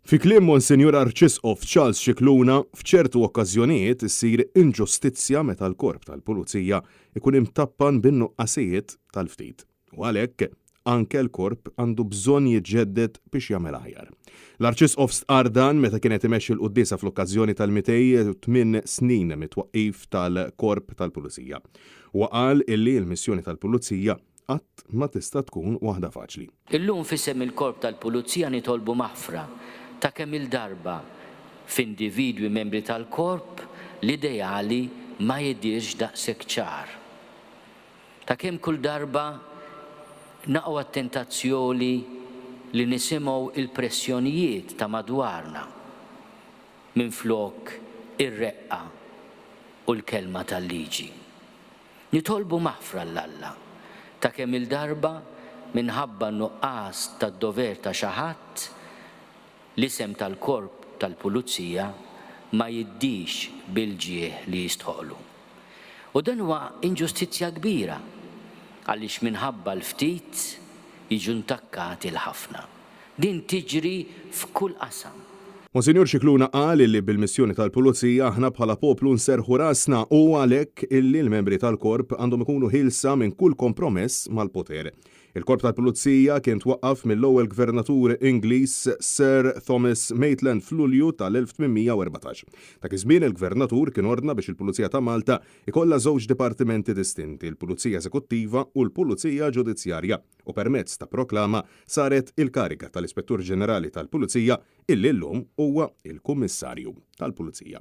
Fi kliem Monsinjur Arċisqof Charles Scicluna, f'ċertu okkażjonijiet issir inġustizzja meta l-Korp tal-Pulizija jkun imtappan bin-nuqqasijiet tal-ftit. U għalhekk, anke l-Korp għandu bżonn jiġġedded biex jagħmel aħjar. L-Arċisqof stqarr dan meta kien qed imexxi l-quddiesa fl-okkażjoni tal-208 snin mit-twaqqif tal-Korp tal-Pulizija. Huwa qal illi l-missjoni tal-Pulizija qatt ma tista' tkun waħda faċli. Illum f'isem il-Korp tal-Pulizija nitolbu maħfra ta' kemm-il darba f'individwi membri tal-Korp l-ideali ma jidhirx daqshekk ċar. Ta' kemm kull darba naqgħu għat-tentazzjoli li nisimgħu l-pressjonijiet ta' madwarna minflok ir-reqqa u l-kelma tal-liġi. Nitolbu maħfra 'l Alla ta' kemm-il darba minħabba n-nuqqas tad-dover ta' xi ħadd, l-isem tal-Korp tal-Pulizija ma jiddix bil-ġieħ li jistħoqqlu. U dan huwa inġustizzja kbira għaliex minħabba l-ftit jiġu ntakkati l-ħafna. Din tiġri f'kull qasam. Monsinjur Scicluna qal illi bil-missjoni tal-Pulizija aħna bħala poplu nserrħu rasna u għalhekk illi l-membri tal-Korp għandhom ikunu ħielsa minn kull kompromess mal-poter. Il-Korp tal-Pulizija kien twaqqaf mill-ewwel Gvernatur Ingliż Sir Thomas Maitland f'Lulju tal-1814. Dak iż-żmien il-Gvernatur kien ordna biex il-Pulizija ta' Malta ikollha żewġ dipartimenti distinti, il-Pulizija Eżekuttiva u l-Pulizija Ġudizzjarja. u permezz ta' proklama saret il-kariga tal-Ispettur Ġenerali tal-Pulizija illi llum huwa il-Kummissarju tal-Pulizija.